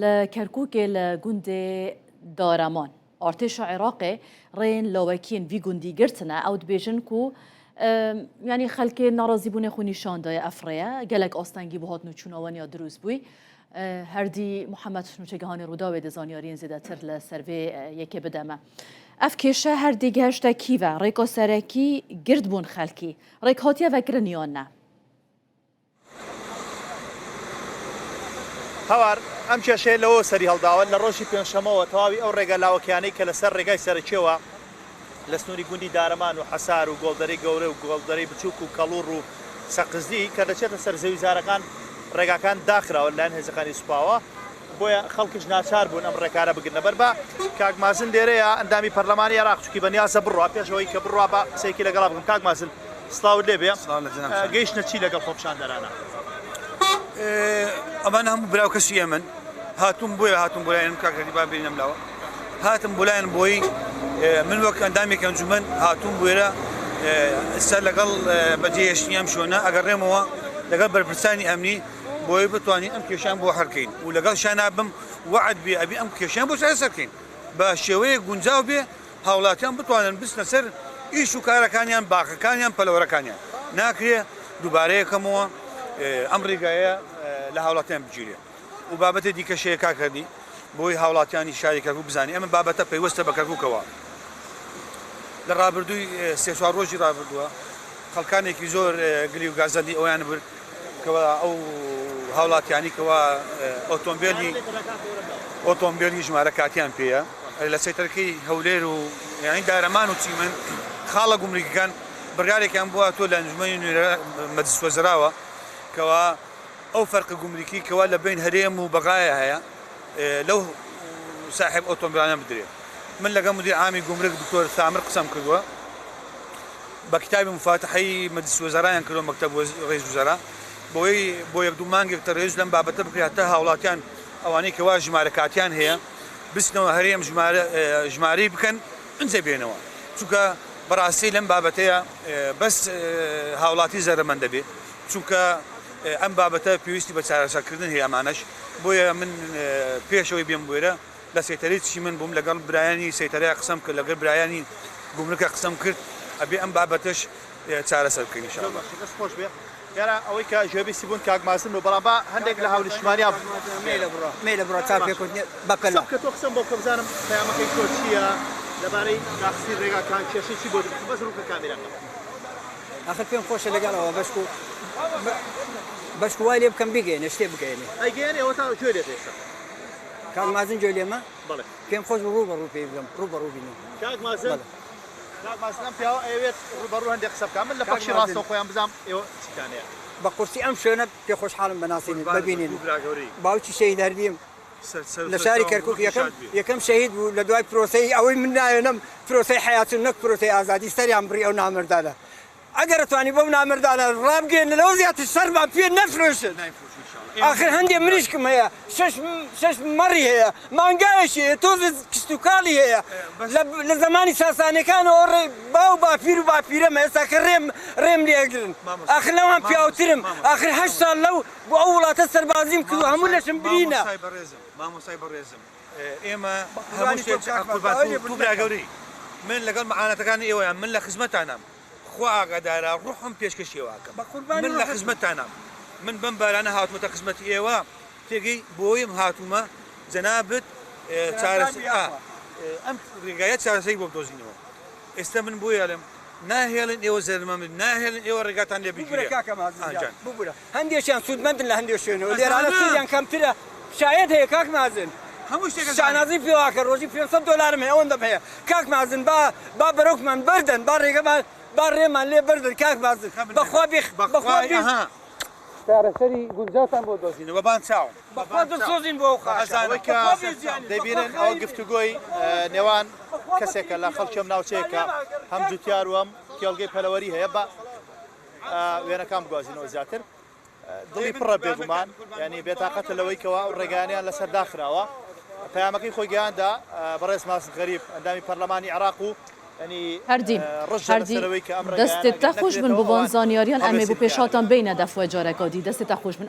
Li Kerkûkê li gundê Dareman artêşa Iraqê rêyên lawekiyên vî gundî girtine. Ew dibêjin ku yanî xelkê nerazîbûnê xwe nîşan daye ev rêye. Gelek astengî bo hatin û çûna wan ya dirûst bûyî. Herdî Muhammed nûçegihanê Rûdawê di zanyariyên zêdetir li ser vê yekê bide me. Ev kêşe herdî gihişte kî ve? Rêka serekî girt bûn xelkî. Rêk hatiye vekirin yan ne? هاوار، ئەم کێشەیە لەوەوە سەریهەڵداوە، لە ڕۆژی پێنجشەممەوە تەواوی ئەو ڕێگا لاوەکیانەی کە لەسەر ڕێگای سەرەکییەوە لە سنووری گوندی دارەمان و حەسار و گۆڵدەرەی گەورە و گۆڵدەرەی بچووک و کەڵوڕ و سەقزی کە دەچێتە سەر زەویزارەکان ڕێگاکان داخراون لەلایەن هێزەکانی سوپاوە بۆیە خەڵکیش ناچار بوون ئەم ڕێکارە بگرنە بەر بە کاک مازن لێرەیە ئەندامی پەرلەمانی عێراق چونکی بەنیازە بڕوا پێش ئەوەی کە بڕوا بە قسەیەکی لەگەڵا بکەم کاک مازن سڵاوت لێ بێ گەیشتە چی لەگەڵ خۆپیشاندەرانە؟ ئەمانە هەموو برا و کەسی ئێمەن هاتوون بۆیە هاتوون بۆ لایەن کاک هەردی با بێنم لاوە هاتم بۆ لایەن بۆی من وەک ئەندامێک ئەنجومەن هاتوون بۆێرە ئێستا لەگەڵ بەجێهێشتنی ئەم شوێنە ئەگەڕێمەوە لەگەڵ بەرپرسانی ئەمنی بۆی بتوانین ئەم کێشان بۆ هەرکەین و لەگەڵ شانا بم وەعد بێ ئەبی ئەم کێشان بۆ چارەسەر بکەین بە شێوەیەک گونجاو بێ هاوڵاتیان بتوانن بچنە سەر ئیش و کارەکانیان، باخەکانیان، پەلەوەرەکانیان. ناکرێ دووبارە یەکەمەوە ئەم ڕیگایە لە هاوڵاتیان بگیرێ و بابەتێ دیکەش هەیە کاک هەردی بۆی هاوڵاتیانی شاری کەرکوک بزانێ ئەمە بابەتە پەیوەستە بە کەرکوکەوە لە ڕابردووی سێ چوار ڕۆژی ڕابردووە خەڵکانێکی زۆر گلی و گازەندی ئەویان برد کەوا ئەو هاوڵاتیانی کەوا ئۆتۆمبێلی ئۆتۆمبێلی ژمارە کاتیان پێیە لە سەیتەرەکەی هەولێر و یانی دارەمان و چیمەن خاڵە گومرگەکان بڕیارێکیان بووە تۆ لە ئەنجومەنی نوێنەرە مەجلس وەزراوە کەوا ئەو فەرقە گومرکی کەوا لە بین هەرێم و بەغایە هەیە لەو ساحب ئۆتۆمبیلانە بدرێ من لەگەڵ مدیر عامی گومرگ دکتۆر ثامر قسەم کردووە بە کتابی مفاتحەی مەجلس وەزارایان کردووە مەکتەب ڕئیس وزەرا بۆی بۆ یەک دوو مانگێک تەرێز لەم بابەتە بکرێت هەتا هاوڵاتیان ئەوانەی کەوا ژمارە کاتیان هەیە بچنەوە هەرێم ژمارە ژمارەی بکەن ئنجا بێنەوە چونکە بەڕاستی لەم بابەتەیە بەس هاوڵاتی زەرەمەند دەبێ چونکە ئەم بابەتە پێویستی بە چارەسەرکردن هەیە ئەمانەش بۆیە من پێشەوەی بێم بۆێرە لە سەیتەرەی چیمەن بووم لەگەڵ برایانی سەیتەرەیە قسەم کرد لەگەڵ برایانی گومرکە قسەم کرد ئەبێ ئەم بابەتەش چارەسەر بکەین ان شاء اللە. دەست خۆش بێ دیارە ئەوەی کە گوێبیستی بوون کاک مازن بوو بەڵام با هەندێک لە هاونیشتمانیان مەیلە بڕۆ مەیلە بڕۆ چاو پێکەوت نیە بەپەلە. قسە بکە تۆ قسەم بۆ بکە بزانم پەیامەکەی تۆ چییە لەبارەی داخستنی ڕێگاکان کێشەی چی بۆ دروست بەس ڕووکە کامێراکە. ئاخر پێم خۆشە لەگەڵ ئەوە بەشکو بەشکو وای لێ بکەم بیگەیەنێ شتێ بگەیەنێ. ئەیگەیەنێ ئەوەتا گوێ لێتە ئێستا. کاک مازن گوێ لێمە؟ بەڵێ. پێم خۆش بوو ڕوو بە ڕوو پێی بگەم ڕوو بە ڕوو بینم. کاک مازن کاک مازن ئەم پیاوە ئەیەوێت ڕووبەڕوو هەندێک قسە بکات من لە پەخشی ڕاستەوە خۆیان بزانم ئێوە چیتان هەیە. بە قورسی ئەم شوێنە پێ خۆشحاڵم بە ناسینت بە بینینت باوکی شەهید هەردیم لە شاری کەرکوک یەکەم یەکەم شەهید بوو لە دوای پرۆسەی ئەوەی من ناوێنم پرۆسەی حەیات و نەک پرۆسەی ئازادی سەریان بڕی ئەو نامەردانە ئەگەر توانی بەو نامەردانە ڕابگەیەنن لەوە زیاتر سەرمان پێ نەفرۆشن ئاخر هەندێ مریشکم هەیە شەش شەش مەڕی هەیە مانگایەکی هەیە تۆزێ کشتوکاڵی هەیە لە زمانی ساسانەکانەوە ڕێ باو باپیر و باپیرەم ئێستا کە ڕێم ڕێم لێ ئەگرن ئاخر لەوان پیاوترم ئاخر هەشت ساڵ لەو بۆ ئەو وڵاتە سەربازیم کردووە هەموو لەشم برینە. مامۆستای بەڕێزم مامۆستای بەڕێزم ئێمە هەموو شتێک قوربان تۆ برا گەورەی من لەگەڵ مەعانەتەکانی ئێوەیان من لە خزمەتانام خوا ئاگادارە ڕوحم پێشکەشی ئێوە ئەکەم من لە خزمەتتانام من بەم بارانە هاتومەتە خزمەتی ئێوە تێگەی بۆیم هاتوومە جەنابت چارەسەر ئەم ڕێگایە چارەسەری بۆ بدۆزینەوە ئێستا من بۆیە ئەڵێم ناهێڵن ئێوە زەرەرمەند بن ناهێڵن ئێوە ڕێگاتان لێ ببورە بگیرێ کاکە مازن ئا گیان جان. ببورە هەندێکیان سوودمەندن لە هەندێ شوێنەوە لێرانە ئەزانم. سوودیان کەمترە شایەت هەیە کاک مازن هەموو شتێک ئەزانین. شانازی پێوە کە ڕۆژی 500 دۆلارم هەیە ئەوەندەم هەیە کاک مازن با با بەرۆکمان بەردەن با ڕێگەمان با ڕێمان لێ بەردەن کاک مازن خەمت بەخوا نەبێ بێ بەخوا بەخوای بێ ئەها چارەسەری گونجاوتان بۆ دۆزینەوە بەبان چاوم بەخوا بەبان چاوم دڵسۆزین بۆ ئەو خاکە ئەزانم ئەوەی کە بەخوا بێ زیانین بەخوا دەیبینن ئەوە خاوی بین گفتوگۆی بەخوا وەفا نێوان بەخوا کەسێکە بەکری لە خەڵکی ئەم پیاوین با ناوچەیە کە لێمان گەڕێن هەم کاک جوتیار و مازن هەم کێڵگەی پەلەوەری هەیە بە وێنەکان بگوازینەوە زیاتر دڵی پڕە بێگومان یعنی بێتاقەتە لەوەی کەوا ئەو ڕێگایانیان لەسەر داخراوە پەیامەکەی خۆی گەیاندە بەڕێز مازن غەریب ئەندامی پەرلەمانی عێراق و ینی هەردی ڕژدە هەردی لەسەرەوەی کە ئەم دەستێ ڕێگایانە تە ئەگەر خوش بن نەکرێتەوە بۆ ڤان ئەوان زانیاریان ئەمێ هەڵوێستی بۆ دیکەیان پێشاتان دەبێت. بینە دەفوە جارەکە دی دەستێ تە خوش بن.